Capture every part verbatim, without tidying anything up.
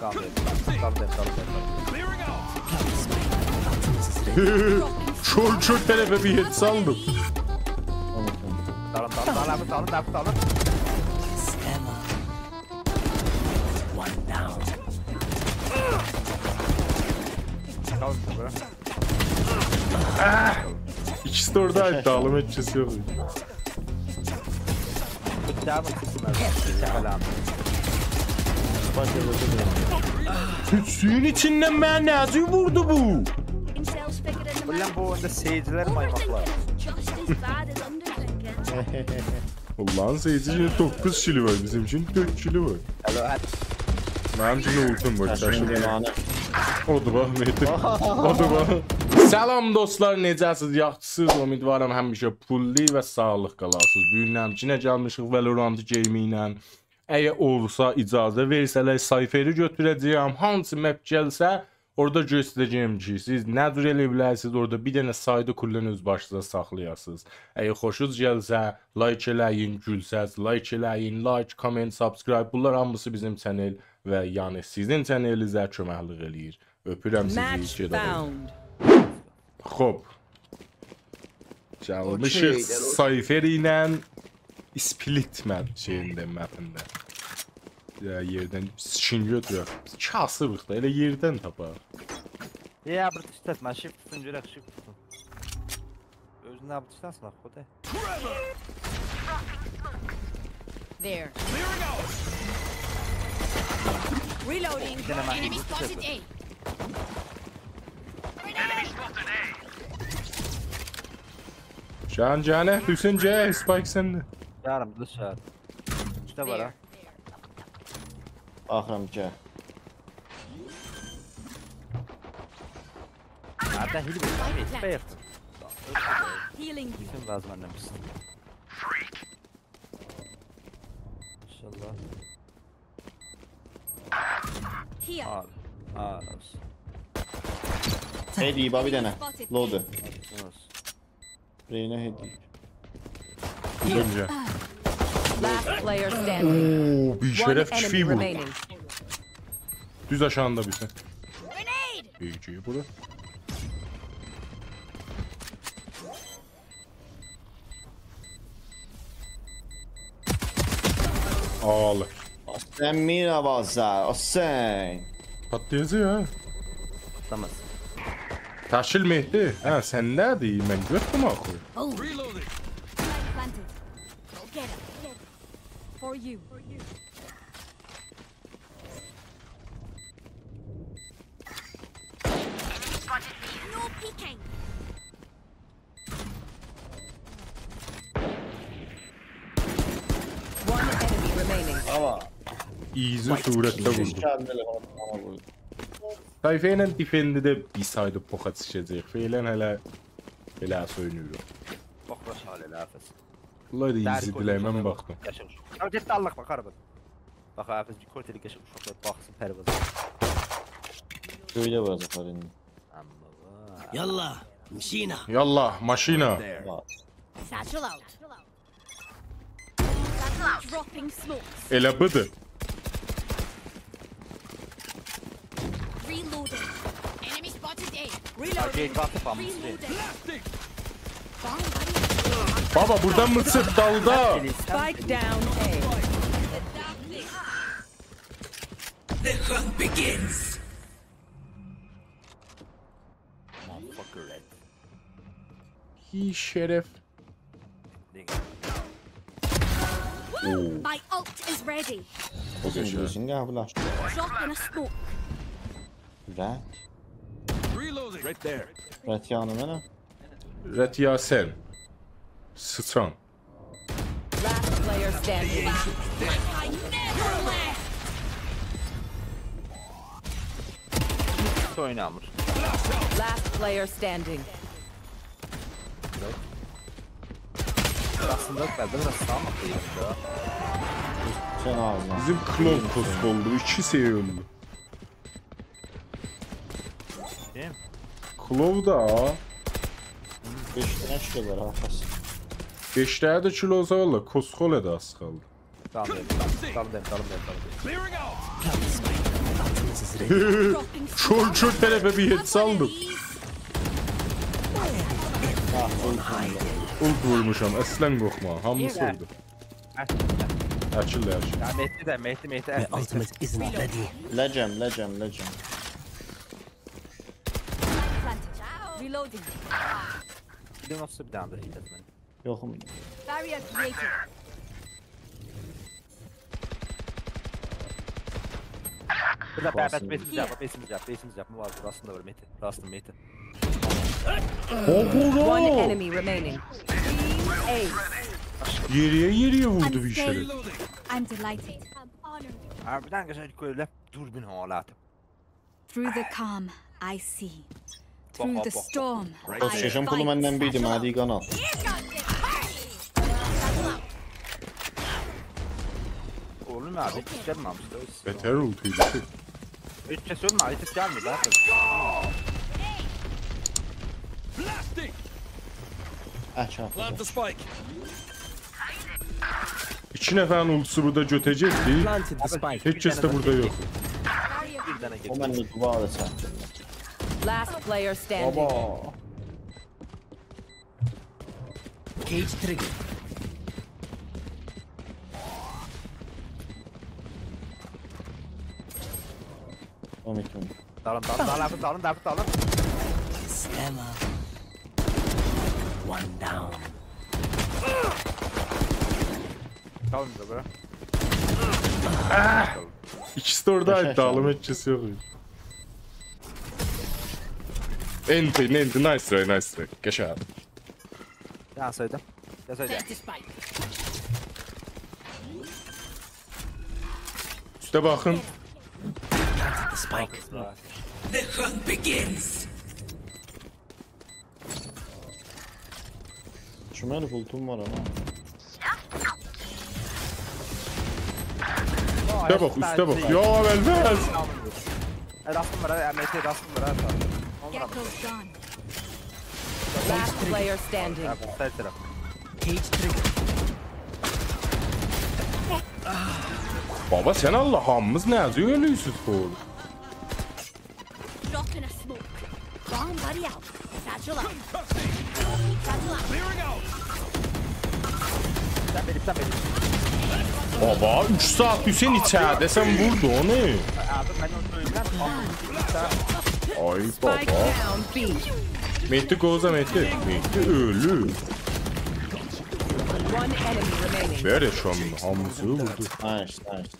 دالیدان، دالیدان، دالیدان، دالیدان. کور کور طرفه بیر هئد سالدیم. دالین، دالین، دالین، دالین، دالین، دالین. One down. دالین، بورا. ایکیسی ده اورادایدی، دالیم هئچ کس یوخ ایدی. داون. سلام. توتسویون ایچیندن منه نه‌جور ووردو بو؟ Incels figured in the بوللن، بو اویوندا سیجلر مایماقلار. Overthinkers just as bad as underthinkers. اوللارین سیجی یئنه دوققوز کیلی وار، بیزیمکی‌نین دؤرد کیلی وار. الو، هه. منیم اوچون اولتیم وار، داشین شاشیریم. زامانی. اودور باخ، مهدی. اودور باخ. سلام دوستلار، نئجه‌سیز؟ یاخشیسینیز؟ امیدوارام همیشه پوللو و ساغلیق قالاسینیز. بو گون ده یئنه گلمیشیک Valorant Gaming ایله. اگر اولسا، اجازه وئرسه‌لر، سایفری گؤتوره‌جه‌یم. هانسی مپ گلسه، اورادا گؤستره‌جه‌یم کی، سیز نه جور ائلیه بیلرسینیز اورادا بیر دنه سایدی کلاً اؤز باشینیزا ساخلایاسینیز. اگر خوشونوز گلسه، لایک ائله‌یین، گولسز، لایک ائله‌یین، لایک، کامنت، سابسکرایب. بونلار هامیسی بیزیم چنل و یعنی سیزین چنلینیزه کؤمکلیک ائله‌ییر. اؤپورم سیزی، Match گئدک. Found. خوب. گلمیشیک اوکی، گل او- سایفر ایله اسپلیت مپ شئیینده، مپینده. یا، یئردن سکین گؤتورک. کاسیبیق دا، ائله یئردن تاپاق. یا، بیر توتسون، من شیفت توتون، گؤرک، شیفت توتون. اؤزونه بیر توتسون، آخی، خودا. There. Reloading. بیر دنه من Enemy spotted A. جان، جانه، حسین جه، اسپایک سنده. یاریم، دیشاری. اوسته وار ها. There. باخیرام کی. هاردا هیل وئریر، هیل وئریر. Healing you. بیزیم وضع مندن پیسدیر. انشالله. Here. آل، آل اولسون. هئدی، باخ بیر دنه. Spotted. لودو. اولسون، اولسون. رئینه هئدی. اؤنجه. Last player standing. اوو، بیر One شرف enemy کیفی ووردو. Remaining. دوز آشاغیندا بیرسی. Grenade! بیر ایکی، بورا. آل. سن میر آوازا، حسین. پاتلایاجاق ها. پاتلاماز. تشکیل مهدی. هه، سن نه‌دیر؟ من گؤتدوم آخی. Boom. Planted. Go get it. For you. No peeking. One enemy remaining. آمما ایزی صورتده ووردو. کندیله آداما ووردو. سایفر ایله دیفندی ده بیر سایدی پوخا چیخاجاق. فعلاً هله ائله سؤینورم. باخ، باش حالی، حافظ. بونلار دا ایزی دیلر، من باخدیم. قشنگ اوشاق. یا، گئت، آللاه باخار بو. باخ، حافظ، بیر کورت ائله قشنگ اوشاقلار باخسین پروازا. بئله ووراجاقلار ایندی. آمما وار. یاللاه، ماشینا. یاللاه، ماشینا. There. وار. Satchel out. Dropping smokes. ائله بودور. Reloading. Enemy spotted A. Reloading. اوکی، باخیب آممیشدی. Reloading. بابا، بوردان میر چیخ، دالدا. Spike down A. The hunt begins. Motherfucker red. بیر شرف. اوو. My ult is ready. او گؤزون، گؤزون قبول آچدی. Drop in a smoke. رد. Reloading. Right there. رد یانی منه. رد یا سن. سیچان. Last player standing. I never left. هئچ اوینامیر. Last player standing. آسلیندا یوخ، بلکه بیر آز ساغ آتلاییم دا. سن آغزینا. بیزیم کلوو پوست اولدو، ایکی شئی اؤلدو. کیم؟ کلوو دا. بئش دنه کیلو وار، آرخاسی. بئش دنه ده کیلو اولسا، والله، کوسکوله ده آز قالدی. دالیم، دالیم، دالیم، دالیم، دالیم. Clearing out. Kör kör طرفه بیر هئد سالدیم. آه، اولت ووردوم. اولت وورموشام، اصلاً قورخما. هامیسی اؤلدو. اچیل، اچیل. یا مهدی ده، مهدی، مهدی، اچیل. Ultimate isn't ready. لجم، لجم، لجم. Reloading. بیر دنه اولسا بیر دنه ده ایتمز من. یوخوم. Barrier created. بیر ده باباسین بئسینجی جواب، بئسینجی جواب، بئسینجی جواب. مو وار، راستیندا وار، مهدی. راستیندا، مهدی. اوهو! One enemy remaining. Ace. یئری‌یه یئری‌یه ووردو بیر شئی. I'm delighted. هه، بیر دنه قشنگ قویوبلار دوربین حالاتی. Through the calm, I see. Through the storm, I fight. پوزیشن پولو مندن بیردی، منه دئییر قانال. اوغلوم، آبی، هئچ گلمه‌میشدی. بتر اولتویدو کی. هئچ کس اؤلمه‌دی، هئچ کس گلمیر، باخین. Blasting! آ، چاپ. Plant the spike. ایکی نفرین اولتوسو بورادا گؤته‌جکدی. Planted the spike. هئچ کس ده بورادا یوخ. بیر دنه او گئت. منه دوباره چاپ. Last player standing. بابا. Cage trigger. اون ایکی. دالین، دالین، دالین، دالین، دالین، دالین. Slammer. One down. دالین دا بورا. ایکیسی ده اورادایدی، یاشا، دالیم، یاشا. هئچ کس یوخ ایدی. انتی، انتی، nice try, nice try. قشنگ. گل سایدا. گل سایدا. Plant the spike. اوسته باخین. Planted the spike. The hunt begins. شمال اولتوم وار آمما. اوسته باخ، اوسته باخ. یا ابوالفضل! راستین وار، هه، مهدی، راستین وار، هه، ساغ اول. اولمور آمما. Gecko's gone. Last player standing. هه، بو سایت طرف. Cage trigger. بابا، سن الله، هامیمیز نه‌جه اؤلورسوز بو؟ Drop in a smoke. Bomb buddy out. Satchel up. Satchel up. Clearing out. سن وئریب، سن وئریب. بابا، اوچ ساعات حسین ایچریده، سن ووردون اونو. آبی، من اونو دؤیمرم. آی، بابا. Spike down B. مهدی، گوزا مهدی. مهدی اؤلور. One enemy remaining. بئله شون هامیسی ووردو. Nice, nice.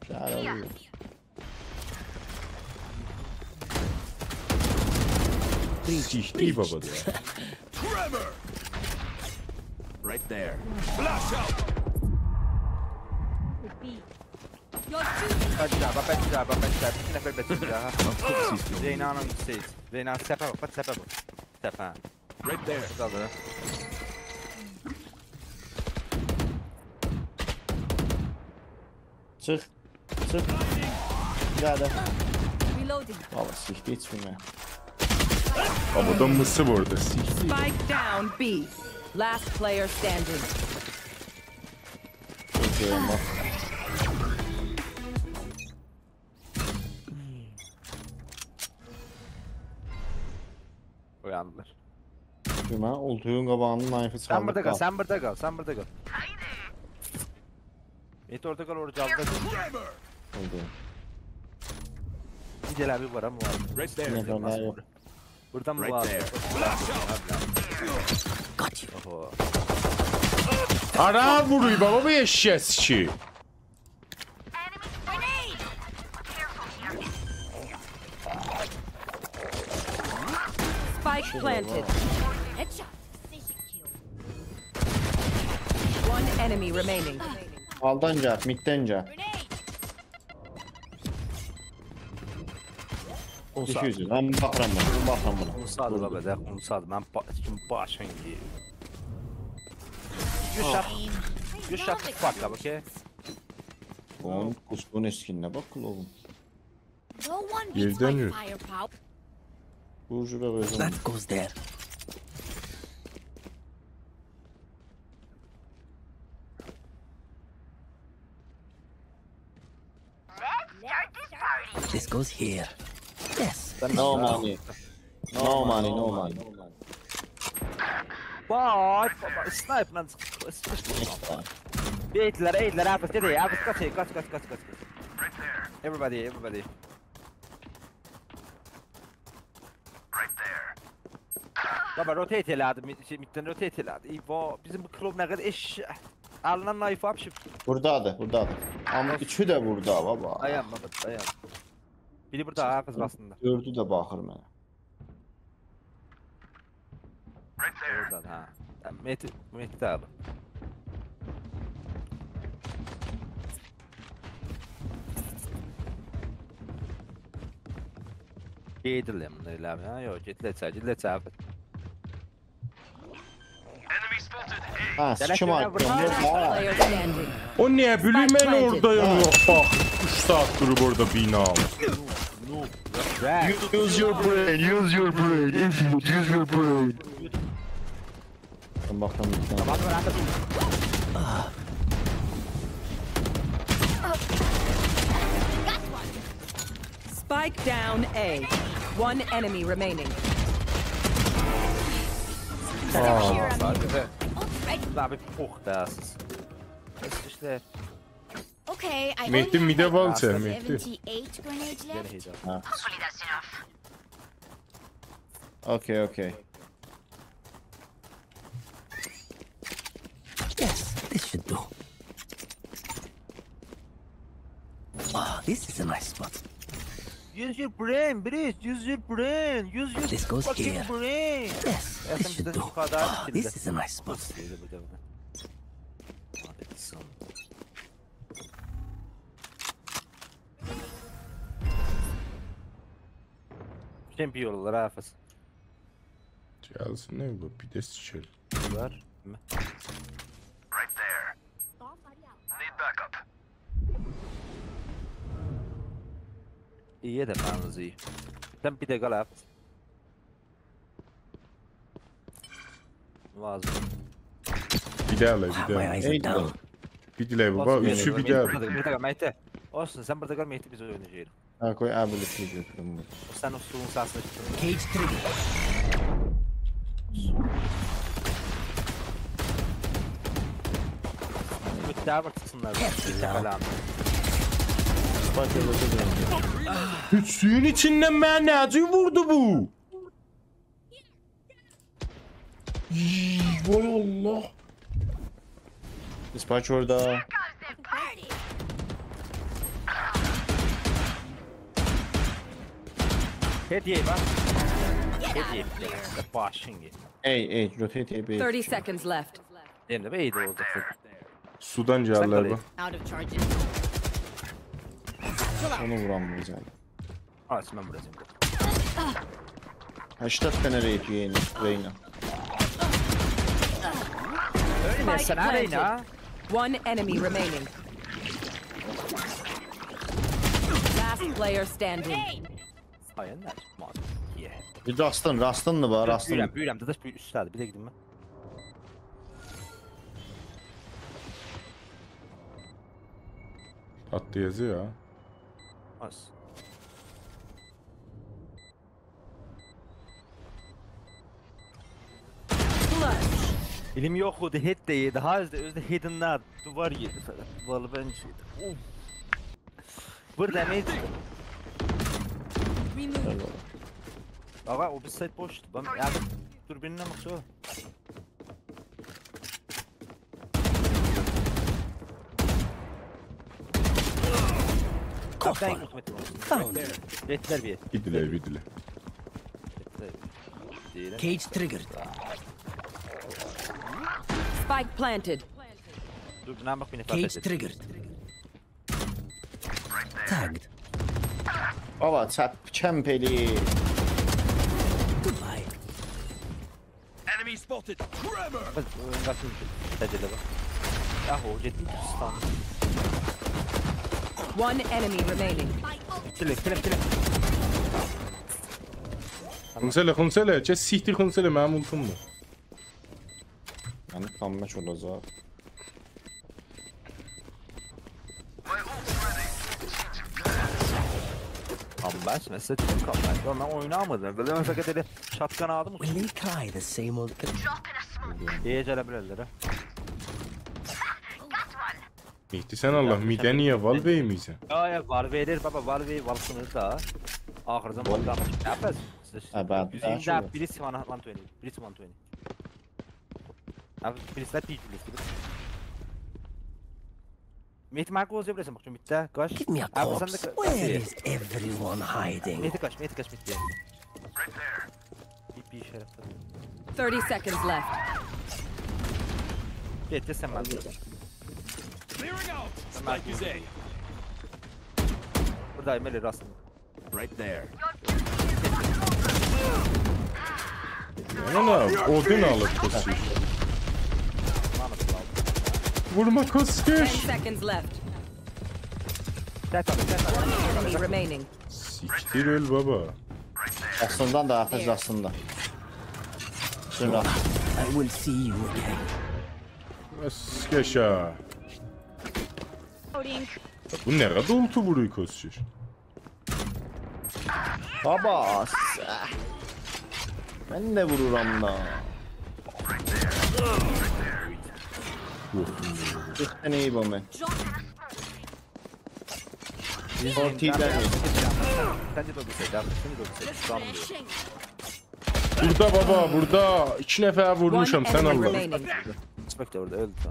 گل اوغلوم. سیکدی بابا دا. Tremor! Right there. Flash out! Your duty. بچه، بچه، بچه، بچه. ایکی نفر بچه، ها. زینانین سیز. زینان، سپه باخ، باخ، سپه باخ. سپه. Right there. بورادا دا. چیخ. چیخ. گل ده. Reloading. بابا، سیکدی، هئچ بیلمه. بابا، دا مسی ووردو، سیکدی. Spike down B. Last player standing. اوکئی، باخ. اویاندیلار. دئمه، اولتونون قاباغیندا نایفی چالدیق. سن بورادا قال، سن بورادا قال، سن بورادا قال. مهدی، اورادا قال، اورادا قال. اولدو. بیر دنه بیر وار، آمما وار. Right there. بیر نفر داها یوخ. بورادان وار. Right there. Got you. اوهو. هارا وورویوب بابا بو ائششک سیکی؟ Spike planted. Headshot. One enemy remaining. آلدان گل، میددن گل. اونسا. دوشورسون، من باخیرام بونا، من باخیرام بونا. اونسا دا بابا، اونسا دا. من با-، کیم باشین یئییر. گؤز شات، گؤز شات، باخ، اوکئی. اونون قوسدوغون اسکینینه باخ، کلوون. No one beats my firepower. بورجو دا قویدوم. That goes there. This goes here. Yes. No money. No money, no money. وای، بابا، اسنایپ‌لا چیخدی. اسنایپ. ایدیلر، ایدیلر، آفیس، گئدک، آفیس، قاچ، قاچ، قاچ. Everybody, everybody. بابا، rotate ائله‌دی، می-، شئی، میددن rotate ائله‌دی. ای، بابا، بیزیم بو کلوب نه قدر ائش-، الیندن knife آلیب شی. بوردادیر، بوردادیر. آمما اوچو ده بوردا، بابا. دایان، بابا، دایان. بیری بوردا، آیاق ایزی آستیندا. دؤردو ده باخیر منه. اوردادی، هه. مهدی، مهدی ده آلیب. گئدیرلر بونلار ائله، هه؟ یوخ، گئدیرلر ایچری، گئدیرلر ایچری. هه، سیکیم آیدی. Last player standing. او نه بیلیم، من اوردایام، یوخ، باخ، اوچ ساعات دوروب اوردا بینا. Use your brain, use your brain, idiot, use your brain. من باخدیم بیر دنه. Spike down A. One enemy remaining. آه، ساده‌دی. لا، بیر پوخ دا سیز. ایشته. Okay, I only have my seventy-eight grenades left. Hopefully that's enough. Okay, okay. Yes, this should do. Ah, this is a nice spot. Use your brain, please. Use your brain. Use your fucking brain. This goes here. Yes, this should do. Ah, this is a nice spot. چمپیون اولور، حافظ. گلسین، نه بو؟ بیر ده سیکیر. وار. Right there. Need backup. اییه ده منزی. سن بیر ده قال، حافظ. لازیم. بیر ده ائله، بیر ده. My eyes are down. بیر ده ائله، بابا، اولسون، اوچو مهدی، بیر ده. بوردا، بوردا قال، مهدی. اولسون، سن بوردا قال، مهدی، بیز اوینایاجاغیق. ها، قوی ابیلیتی گؤتوروم بونو. او سن او سویون سسینی ائشیتدین. Cage trigger. گؤتلری وور چیخسینلار. Test it out. تپه‌لرینه. اوچلویون ایچیندن منه نه جور ووردو بو؟ ای، وای الله. اسپایک اوردا. هدیه باخ. هدیه. باشین یئ. ای، ای، روتیت ای، بی. Thirty seconds left. دئییم ده، بئیدی اولاجاق. سودان گلدیلر بو. Out of charges. اونو وورام بو گلدی. آچ، من ووراجاغام. هشتاد دنه ریت یئنی، رینا. اؤلمه‌سن، ها، رینا. One enemy remaining. Last player standing. آی، نه، مادر. یه. بیر راستین، راستین دا وار، راستین. بیلیرم، بیلیرم، داداش، بیر اوستده‌دیر، بیر ده گئدیم من. آتلایاجاق یا. آز. بیلیم یوخ ایدی، هد ده یئدی. ها، اؤزو ده، اؤزو ده هدیندن دووار یئدی فقط. والله بنجه یئدی. اوف. وور دمیج. آغا، او بیر سایت بوشدور. بام، یا، دوربینینن باخ، او. Found. گئتدیلر بیر یئره. بیلدیلر، بیلدیلر. گئتدیلر. دئییرم. Cage triggered. Spike planted. دور، بونا باخ، بیر نفر. Cage triggered. Tagged. بابا، چپ کمپ ائله‌ییر. Goodbye. Enemy spotted. Tremor. باخ، اویون قاچین، تجربه باخ. آه، او گئتدی، تورکیستان. One enemy remaining. کیل، کیل، کیل. خونسله، خونسله، گل سیکتیر خونسله، منیم اولتوم وار. یعنی، کامبک اولاجاق. My ult's ready. بس، من سیزه دئدیم، کام، من، من اوینامیردیم. بئله من فقط ائله شاتگان آلدیم. Will they try the same old trick? بی‌یه گله بیلرلر، هه. مهدی، سن الله، میده نییه وال وئرمیرسن؟ یا، یا، وال وئریر، بابا، وال وئریر، وال سینیر دا. آخیرجا وال قالمیش. نه یاپاسیز؟ هه، بلی، یوز ایگیرمی، داها شئی وار. بیریسی وان، وان توینتی، بیریسی وان توینتی. آبی، بیریسی ده بیر، بیریسی ده. مهدی، منه قوزیا بیلرسن، باخ، میدده، قاچ. Give me a corpse. آبی، سن ده قا-، Where قاچ. Is everyone hiding? مهدی، قاچ، مهدی، قاچ، میدده. بیر، بیر شرف. Thirty seconds left. گئت، گئت سن منه. Clearing out. Spike is A. بورادا، مهدی، راستیندا. Right there. آنا، اودین آلیب کسکیش. وورما کسکیش. Ten seconds left. گل، گل، گل، گل. One enemy remaining. سیکتیر اؤل، بابا. آستیندان دا، آخیرجاسیندان. سونرا. I will see you again. اسکشا. بو نه قدر اولتی وورور کسکیش؟ بابا، سه-، من ده وورورام دا. یوخ. چیخدی، نه بو من؟ فورتی دنیز. سن ده دور، سن ده دور، سن ده دور، سن ده دور. بورادا، بابا، بورادا. ایکی نفر وورموشام، سن الله. One enemy remaining. Spike ده اورادا، اؤلدو دا.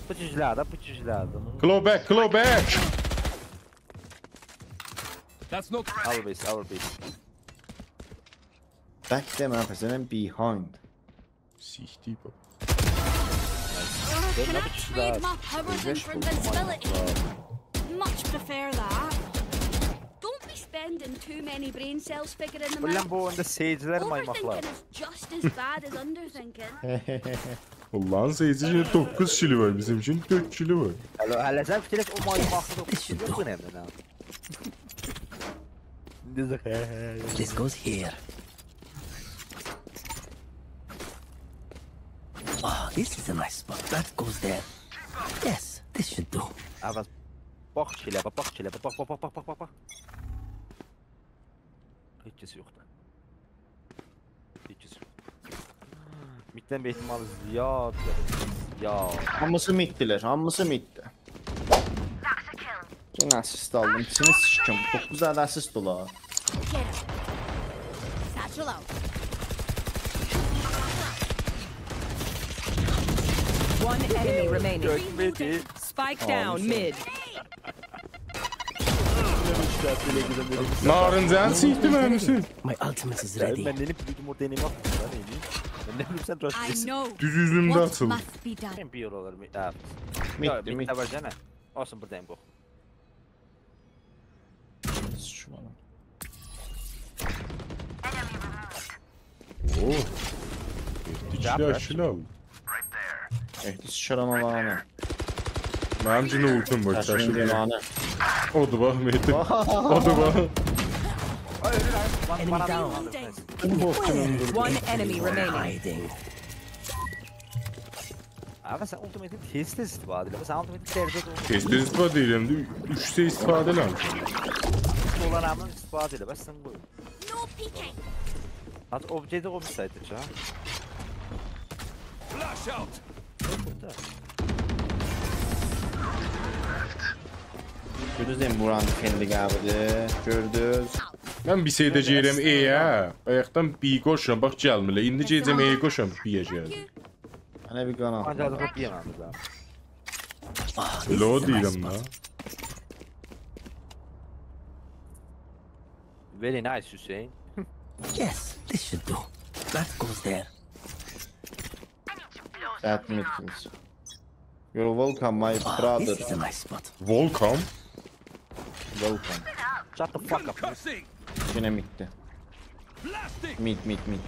بو جوجلر ده، بو جوجلر ده. Claw back, claw back. That's not. Our base, our base. Back دئمه، پس دئمه behind. سیکتیر، بابا. Can I trade my powers in for invincibility? Much prefer that. Don't be spending too many brain cells figuring them out. اولان، بو اویوندا Sage-لر مایماقلار. Overthinking is just as bad as underthinking. اللهین Sage-ینین دوققوز کیلی وار، بیزیمکینین دؤرد کیلی وار. هله، هله سن فیکیر ائت، او مایماقلی دوققوز کیلی یوخ، بو نه، نه؟ ایندی ده، هه، هه، هه. This goes here. Ah, this is a nice spot. That goes there. Yes, this should do. عوض. باخ کی ائله، باخ، باخ کی ائله، باخ، باخ، باخ. هئچ کس یوخدور. هئچ کس یوخدور. میددن بیر احتمال زیاد، زیاد. هامیسی میددیلر، هامیسی میددی. یئنه اسیست آلدیم. ایچینی سیکیم. دوققوز دنه اسیست اولا. Satchel out. One enemy remaining. گؤرمه‌دی. Spike down mid. نارنجانی سیکدی منیم اوستوم. My ultimate is ready. من نئینیم، بیلدیم اورادا نئینیم آتدیم دا، نئینیم؟ من نه بیلیم سن راست دئییلسن. I know what must be done. دوز اوزومده آتیلدی. سن بیر اولار، می-، هه. میددی، یا، میددی، میددی. وار گئنه. اولسون، بوراداییم، قورخما. سیکیم اونو. اوه. ایکی دنه کیل آلدی. مهدی، سیکیرام آلانی. منیم اوچون اولتیم وار، داشین شاشیردیم. دئمه‌نی. اودور باخ، مهدی. اودور باخ. Enemy down. بو بوتون اؤلدوردو. One enemy remaining. Hiding. آبی، سن اولتیماتدان تئز-تئز استفاده ائله. سن اولتیماتی درجه دولدور. تئز-تئز استفاده ائدیرم، اوچ سری استفاده ائله‌میشم. اولان همین استفاده ائله، بس سن قوی. No peeking. آت، او گئدیر او بیر سایدا، ها. Flash out. بورادا. گؤردونوز، دئییم، بورانی فندیق آبیدیر. گؤردونوز. من بیر شئی ده گیرم، ائ، هه. بایاقدان بی قوشورام، باخ، گلمیر. ایندی گئده‌جم، ائ، قوشورام، بی‌یه گلدی. Thank you. منه بیر قان آت. آنجاق دا بی‌یه منیم ده. آه، لو دئییرم دا. Very nice, Hussein. Yes, this should do. That goes there. That makes sense. You're welcome, my brother. Ah, this is a nice spot. Welcome. Welcome. Shut the fuck up. یئنه میددی. Mid, mid, mid.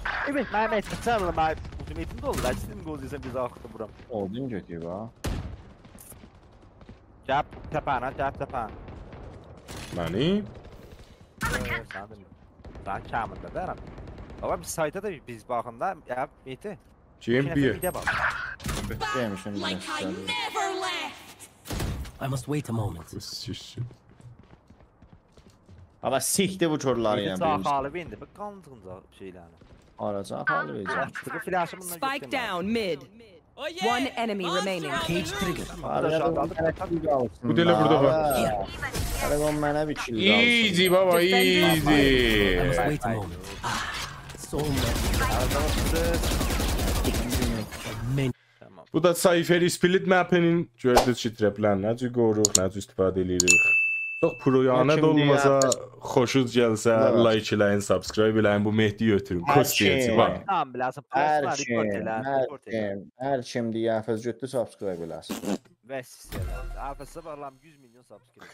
ائوت، منیم ائت، سن من اولتیماتیم دولدو. ایسته‌دیم قوزیسن بیزی آخدی بورام. اودون گؤتور، ها. گل تپه‌نه، گل تپه‌نه. منی؟ یوخ، یوخ، سنی دئمیرم. سنین کمینده دئییرم. بابا، بیر سایدا دا بیز باخین دا، یا، مهدی. گیم بیر. ایکی نفر بیر ده باخ. گلمیشم. Like I never left. I must wait a moment. سیس، سیس. بابا، سیکدیر بو کورلاری ایله. چاخالی ایندی، بو قانجینجا شئیلرینی. آراجا خالی وئره‌جم. بو فلاشی بوندان Spike گؤتورمه. Down mid. One enemy remaining. Cage trigger. آراجا بو منه کیل قالسین. بو دا ائله بورادا وار. هله بو منه بیر کیل قالسین. Easy بابا، easy. Wait a moment. Ah, so much. آراجا باخدی. تامام. بو دا Cypher Split map-ینین گؤردونوز کی، ترپلرین نه جور قوروروق، نه جور استفاده ائله‌ییریک. چوخ پرویانه ده اولماسا، خوشونوز گلسه، لایک ائله‌یین، subscribe ائله‌یین، بو مهدی گؤتورون، کوس دئیه‌جک، باخ. تامام، بیله‌سن، هر پروسونو کیم، ریپورت ائله، هر ریپورت ائله. کیم، هر کیم دئیه قفس گؤتدو، subscribe ائله‌سین. وسیس ائله. قفسه باغلام یوز میلیون subscribe.